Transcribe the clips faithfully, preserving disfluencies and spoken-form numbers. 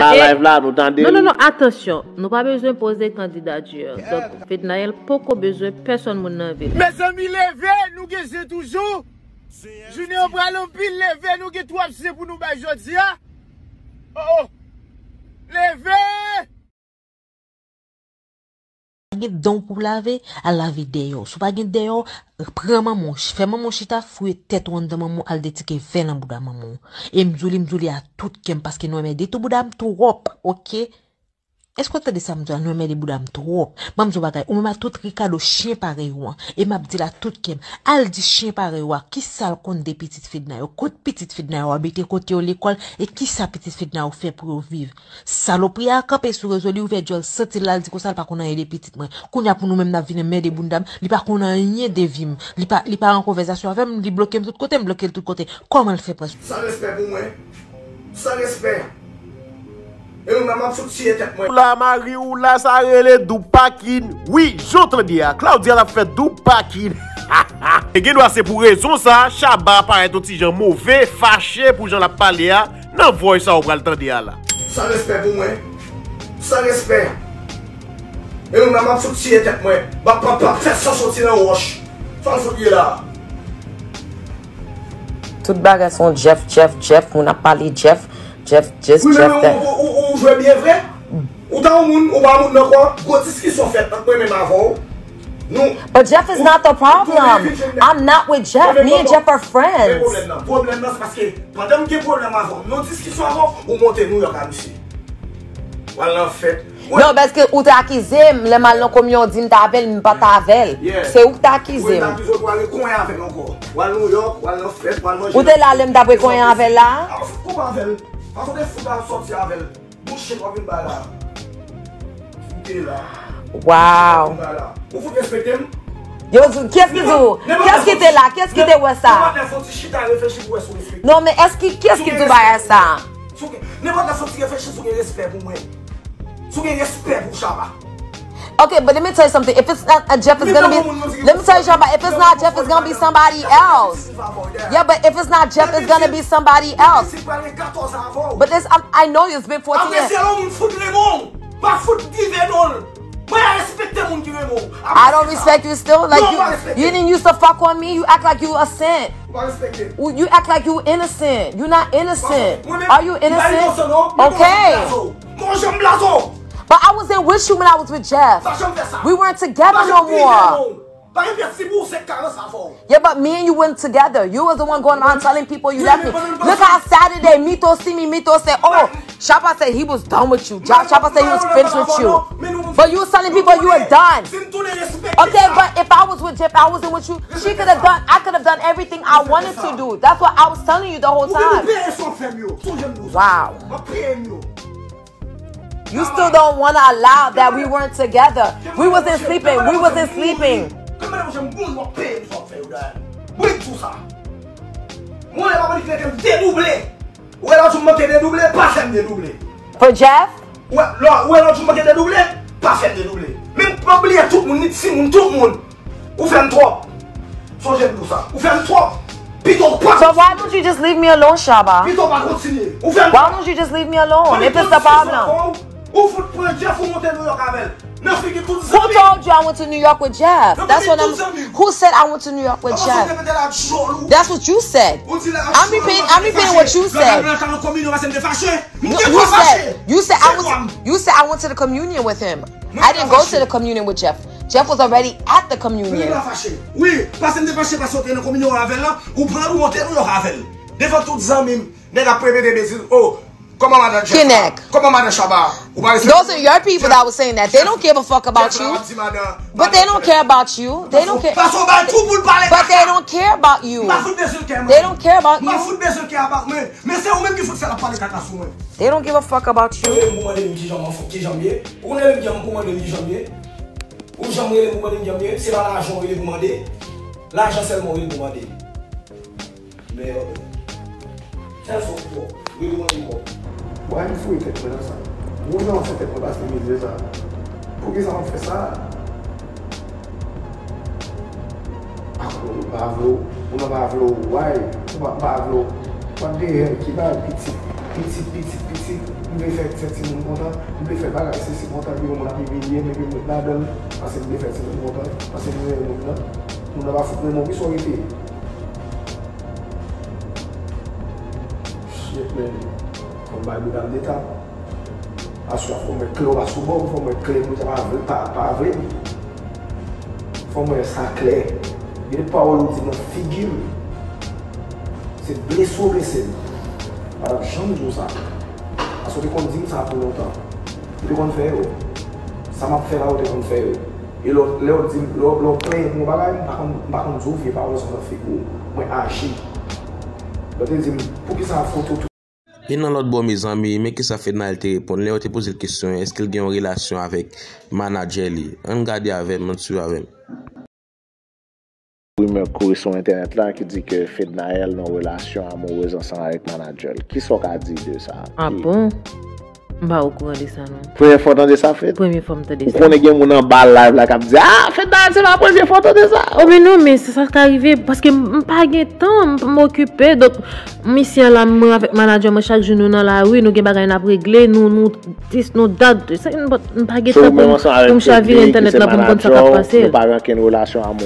A live la, nou tande. Non, non, non, atansyon. Nou pa bezwen poze kandidati. Donk, Fednaelle poko bezwen pèsonn moun nan vil. Mezanmi, leve, nou gen je toujou. Jounen an pral anpil, leve, nou gen twòp je pou nou bay jodi a. Oh, oh. Leve! Gen dan w pou w lave, al lave dèyè w. Si w pa gen dèyè w, pran manman w, fè manman w chita, fouye tèt ou anndan manman w, al detike vè nan bouda manman w. E m di w li, m di w li a tout kè m, paske nou enmède tou bouda m twòp, oke? Èske w tande sa m di w la? Nou enmède bouda m twòp. Ban m di w bagay, ou menm a tout Ricardo, chen parèy ou an. E m ap di l a tout kè m, al di chen parèy ou a, kisa l konn de pitit Fedna yo? Kot pitit Fedna yo abite, kote yo lekòl, e kisa pitit Fedna yo fè pou yo viv? Salopri a kanpe sou rezo, li ouvè djòl santi l la, l di konsa l pa konn anyen de pitit mwen. Kounye a pou nou menm n ap vin anmède bounda m, li pa konn anyen de vi m. Li pa, li pa an konvèsasyon avè m, li bloke m tout kote, m bloke l tout kote. Kòman l fè pran sou. San respè pou mwen. San respè. E nou menm ap fout tiye tèt mwen. Ou la mari ou la sa rele double parking. Wi, jan w tande a, Claudia l ap fè double parking. E gen dwa se pou rezon sa, Shabba parèt yon ti jan move, fache pou jan l ap pale a. Nan voice sa ou pral tande a la. San respè pou mwen. San respè. E nou menm ap fout tiye tèt mwen. M ap, m ap, m ap fè san soti nan wòch. Sa l fout ye la. Tout bagay se yon Jeff, Jeff, Jeff, moun ap pale Jeff, Jeff, this, Jeff, that. Wi, men ou, ou, ou, ou jwe byen vre. Ou ta yon moun, ou pa yon moun nan kwa. Gwo diskisyon fèt ant mwen menm avè w. Nou. But Jeff is not the problem. I'm not with Jeff. Me and Jeff are friends. Men pwoblèm nan, pwoblèm nan se paske pandan m gen pwoblèm avè w, m nan diskisyon avè w, ou monte Nouyòk a misye. W al nan fèt. Non, paske ou te akize m, lè m al nan kominyon, w di m t avè l, m pa t avè l. Se ou ki te akize m. Ou te la lè m t ap rekonyen avè l la? Wow. Yo di, kiyès ki di w? Kiyès ki te la? Kiyès ki te wè sa? Non, men èske, kiyès ki di w bagay sa? Nenpòt lè fò ti reflechi sou gen respè pou mwen. Si w gen respè pou Shabba. Okay, but let me tell you something. If it's not a Jeff, it's gonna be. Let me tell you, Shabba. If it's not Jeff, it's gonna be somebody else. Yeah, but if it's not Jeff, it's gonna be somebody else. But this, I, I know it's been fourteen years. Apre se lè yon moun fout renmen w, pa fout di vè non l. Mwen pa respekte moun ki renmen w. I don't respect you still. Like you, you didn't used to fuck on me. You act like you a saint. Ou pa respekte. You act like you innocent. You not innocent. Are you innocent? Okay. Mwen janm blaze w. But I wasn't with you when I was with Jeff. Pa janm fè sa. We weren't together no more. Pa gen pyès ti bousèt karans avè w. Yeah, but me and you weren't together. You was the one going around telling people you left me. Look how Saturday Mito see me, Mito said, oh, Shabba said he was done with you. Shabba said he was finished with you. But you was telling people you were done. Okay, but if I was with Jeff, I wasn't with you. She could have done, I could have done everything I wanted to do. That's what I was telling you the whole time. Wow. You still don't want to allow that we weren't together. We wasn't sleeping. We wasn't sleeping. Mwen pa konn ki lete m dedouble. Ou wè lòt jou m manke dedouble, pa fè m dedouble. For Jeff? Ou wè lòt jou m manke dedouble, pa fè m dedouble. Men m bliye tout moun, ni timoun, tout moun. Ou fè m twòp. Sonje m di w sa. Ou fè m twòp. Pito w pa kontinye. So why don't you just leave me alone, Shabba? Pito w pa kontinye. Ou fè m twòp. Why don't you just leave me alone if it's a problem? Ou fout pran Jeff ou monte Nouyòk avè l. Nan figi tout zanmi. Who told you I went to New York with Jeff? That's what I'm. Who said I went to New York with Jeff? That's what you said. I'm repeating. I'm repeating what you said. You said. You said I went. You said I went to the communion with him. I didn't go to the communion with Jeff. Jeff was already at the communion. Wi, paske m te fache paske w te nan kominyon avè l lan, ou pran l ou monte Nouyòk avè l. Devan tout zanmi m, nèg ap repete betiz, oh, kòman madan Jeff la? Kòman madan Shabba? Ou pa respekte. Those are your people that was saying that. They don't give a fuck about you. But they don't care about you. They don't care. Paske w bay tou pou l pale kaka. But they don't care about you. M pa fout bezwen kè mwen. They don't care about you. M pa fout bezwen kè about mwen. Men se ou menm ki fout fè l ap pale kaka sou mwen. They don't give a fuck about you. Ou rele m pou mande m kijan m anfò, kijan m ye. Ou rele m pou mande m kijan m ye. Ou janm rele m pou mande m kijan m ye. Se pa lajan w rele pou mande. Lajan sèlman w rele pou mande. Men, ok. Sèl sa w fè, w rele w mande m kòb. Why m foure tèt mwen nan sa? Gwo jan w fè tèt mwen pase mizè sa. Poukisa w ap fè sa? Akoz ou pa vle w, ou nan pa vle w, why? Ou pa, pa vle w. What the hell, ki bagay pitit, pitit, pitit, pitit. M vle fè timoun kontan, m vle fè bagay sesi kontan, epi yon moun ap imilye m, epi m ret ladan l, paske m vle fè timoun kontan, paske m renmen moun nan. Moun nan pa fout renmen w, kisa w rete? Shit, man. Fò m bay bout ap deta. Aswè, fò m wè klè w pa sou bò m, fò m wè klè bout ap pa vle, pa, pa vle m. Fò m wè sa klè. Gen de pawòl ou di nan figi m. Se blese w blese m. M pa t ap janm di w sa. Paske w te konn di m sa pou lontan. Ou te konn fè yo. Sa m ap fè la, ou te konn fè yo. E lè w, lè w di m, lè w, lè w plenyen pou yon bagay, m pa konn, m pa konn di w vye pawòl sa nan figi w. Mwen aji. Lè w te di m, poukisa foto tou. E nan lòt bò, mezanmi, men kisa Fednaelle te reponn lè yo te poze l kesyon èske l gen yon relasyon avèk manadjè li. Ann gade avè m, ann swiv avè m. Rimè kouri sou entènèt la ki di ke Fednaelle nan relasyon amourez ansanm avèk manadjè l. Kisa w ka di de sa? Ah bon? M pa okouran de sa, non. Premye fwa w tande sa, Fed? Premye fwa m tande sa. Ou konnen gen moun anba live la k ap di, ah, Fednaelle, se pa premye fwa w tande sa? Oh, men non, men se sa k ka rive, paske m, m pa gen tan, m, m okipe, donk, misye an la, mwen avèk manadjè mwen, chak jou nou nan lari, nou gen bagay n ap regle, nou, nou dis, nou dat, sa, m pa, m pa gen tan pou m, pou m chavire entènèt la pou m konn sa k ap pase.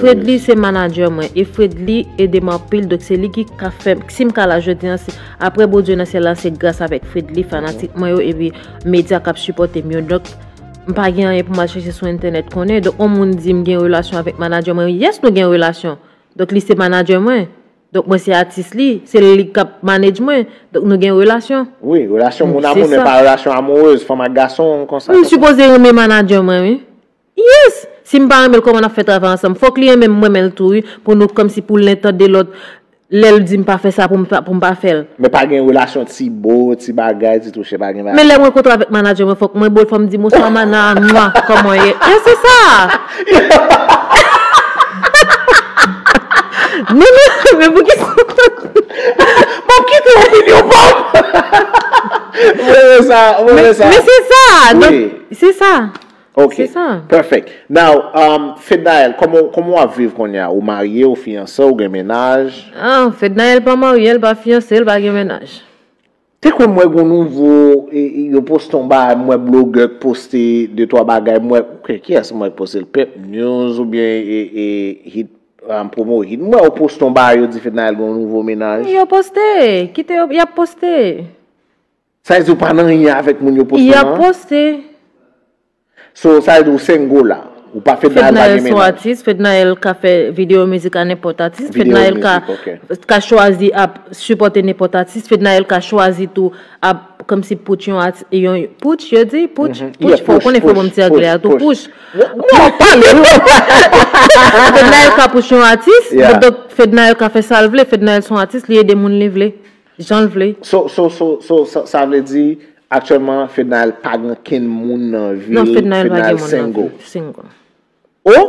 Fredly se manadjè mwen, e Fredly ede m anpil, donk se li ki ka fè, si m ka la jodi an, se, apre Bondye nan syèl la, se gras avèk Fredly, fanatik mwen yo, epi medya k ap sipòte m yo. Donk, m pa gen anyen pou m al chèche sou entènèt konnen. Donk, yon moun di m gen relasyon avèk manadjè mwen. Yes, nou gen relasyon. Donk, li se manadjè mwen. Donk, mwen se atis li. Se li k ap manage mwen. Donk, nou gen relasyon. Wi, relasyon moun a moun, men pa relasyon amourez, fanm ak gason, konsa. M sipoze renmen manadjè mwen, wi. Yes! Si m pa renmen l, kòman n ap fè travay ansanm? Fòk li renmen m, mwen renmen l tou, wi. Pou nou, kòmsi pou l entande lòt, lè l di m pa fè sa, pou m pa, pou m pa fè l. Men pa gen relasyon ti bo, ti bagay, ti touche, pa gen bagay. Men lè m rankontre avèk manadjè mwen, fòk mwen bo l, fò m di, "Bonswa, mana, mwa, kòman w ye?" Yes, se sa! Non, non, men poukisa? M ap kite opinyon pa w. Mwen renmen sa, mwen renmen sa. Men se sa, donk, se sa. Ok, perfect. Now, um, Fednaelle, kòman, kòman w ap viv kounye a? Ou marye, ou fiyanse, ou gen mennaj? Ah, Fednaelle pa marye, l pa fiyanse, l pa gen mennaj. Te kwè m wè gon nouvo, e, e, yo poste yon bagay, m wè blogè k poste de twa bagay, m wè, ok, kiyès m wè k poste l? Pep News oubyen, e, e, Hit, um, Promo Hit. M wè yo poste yon bagay, yo di Fednaelle gon nouvo mennaj. Yo poste, kite yo, y ap poste. Sa vle di ou pa nan anyen avèk moun yo poste yo an? Y ap poste. So, sa vle di ou single la. Ou pa Fednaelle pa gen mennaj. Fednaelle se yon atis, Fednaelle ka fè videyo mizik a nenpòt atis, Fednaelle ka, ka chwazi ap sipòte nenpòt atis, Fednaelle ka chwazi tou ap kòmsi push yon atis, yon, push, yo di, push, push, fò w konnen fò bon ti anglè a tou, push. Mwen pale. Fednaelle ka push yon atis, donk Fednaelle ka fè sa l vle, Fednaelle se yon atis, li ede moun li vle. Jan l vle. So, so, so, so, sa, sa vle di, aktyèlman, Fednaelle pa gen okenn moun nan vi l, non, Fednaelle pa gen moun nan vi l, single. Oh?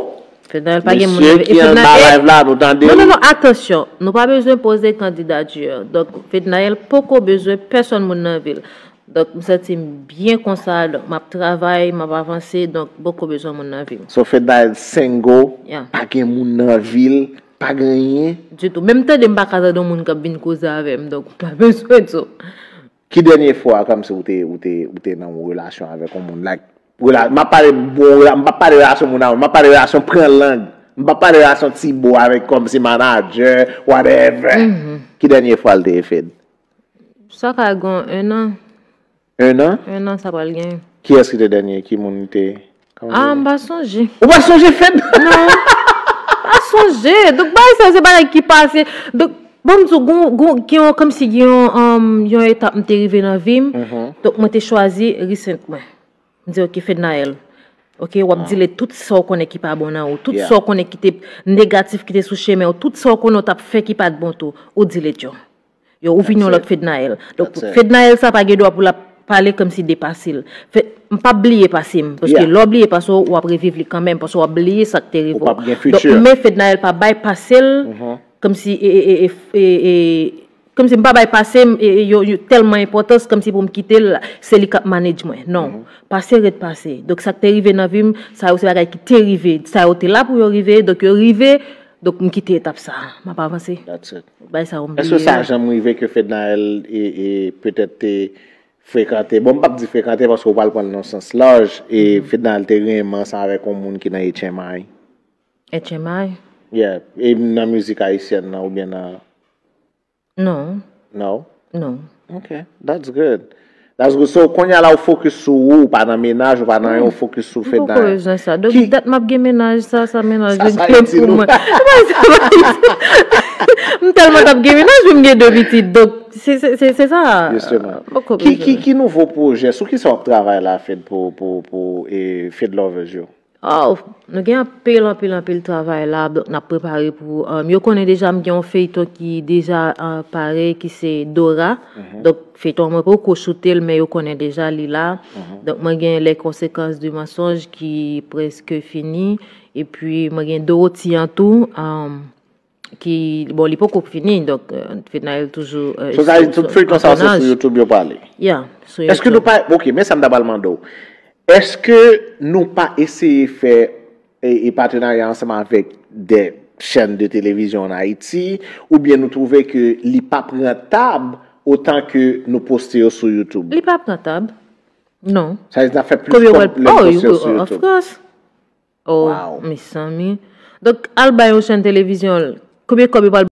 Fednaelle pa gen moun nan vi l. Mesye ki anba live la, nou tande l. Non, non, non, atansyon, nou pa bezwen poze kandidati. Donk, Fednaelle poko bezwen pèsonn moun nan vi l. Donk, m santi m byen konsa, donk, m ap travay, m ap avanse, donk, poko bezwen moun nan vi m. So, Fednaelle single, pa gen moun nan vi l, pa gen anyen? Ditou. Menm tande m pa ka tande yon moun k ap vin koze avè m, donk m pa bezwen di w. Ki dènye fwa kòmsi ou te, ou te, ou te nan yon relasyon avèk yon moun? Like, rela-, m ap pale bon rela-, m p ap pale relasyon moun a moun, m ap pale relasyon pran lang. M p ap pale relasyon ti bo avèk kòmsi manadjè, whatever. Ki dènye fwa l te ye, Fed? Sa ka gen yon en an. En an? En an sa pral gen. Kiyès ki te dènye? Ki moun li te? Ah, m pa sonje. Ou pa sonje, Fed? Non. M pa sonje. Donk, bagay sa yo, se bagay ki pase. Donk, bon, m di w, gon, gon, gen yon, kòmsi gen yon, um, yon etap m te rive nan vi m. Donk, mwen te chwazi reset mwen. M di, "Ok, Fednaelle. Ok, w ap delete tout sa w konnen ki pa bon nan ou. Tout sa w konnen ki te negatif, ki te sou chemen w. Tout sa w konnen w t ap fè ki pa t bon tou. Ou delete yo." Yo, ou vin yon lòt Fednaelle. Donk, Fednaelle sa pa gen dwa pou l ap pale kòmsi de pase l. Fed, m p ap bliye pase m, paske lè w bliye pase w, w ap reviv li kanmenm, paske w ap bliye sa k te rive w. Donk, men Fednaelle pa bay pase l, kòmsi, e, e, e, e, e, e, kòmsi m pa bay pase m, e, e, yo, yo tèlman enpòtans, kòmsi pou m kite l, se li k ap manage mwen. Non. Pase ret pase. Donk, sa k te rive nan vi m, sa yo se bagay ki te rive. Sa yo te la pou yo rive, donk yo rive, donk m kite etap sa a. M ap avanse. That's it. Bay sa yo m bliye. Èske sa janm rive ke Fednaelle e, e petèt te frekante. Bon, m p ap di frekante paske w pral pran l nan sans laj. E Fednaelle te renmen ansanm avèk yon moun ki nan H M I. H M I? Yeah. E nan mizik ayisyèn nan oubyen nan. Non. No? Non. Ok. That's good. That's good. So, kounye a la, ou focus sou ou, ou pa nan mennaj, ou pa nan yon focus sou Fednaelle. Ou bezwen sa. Donk, dat m ap gen mennaj, sa, sa mennaj vin klop pou mwen. M tèlman t ap gen mennaj, men m gen de pitit. Donk, se sa. Justement. Ki, ki, ki nouvo pwojè, sou ki sa w ap travay la, Fed, pou, pou, pou e, Fed Lovers yo? Oh, nou gen anpil, anpil, anpil travay la. Donk, n ap prepare pou. Um, yo konnen deja m gen yon feyton ki deja uh, pare, ki se Dora. Mm -hmm. Donk, feyton mwen poko choute l, men yo konnen deja li la. Mm -hmm. Donk, mwen gen Les Conséquences du Mensonge ki preske fini. Epi, mwen gen Dorothy an tou. Um, ki, bon, li poko fini, donk, uh, Fednaelle toujou. Uh, so, sa, tout feyton sa, se sou YouTube yo pale. Yeah, sou YouTube. Èske nou pa. Ok, men sa m ta pral mande w. Èske nou pa eseye fè e, e patenarya ansanm avèk de chaînes de télévision en Haïti, oubyen nou twouve ke li p ap rantab otan ke nou poste yo sou YouTube? Li p ap rantab. Non. Sa vle di n ap fè plis kòb lè n poste yo sou YouTube. Of course. Oh, mezanmi. Donk, al bay yon chaîne télévision, konbyen kòb yo pral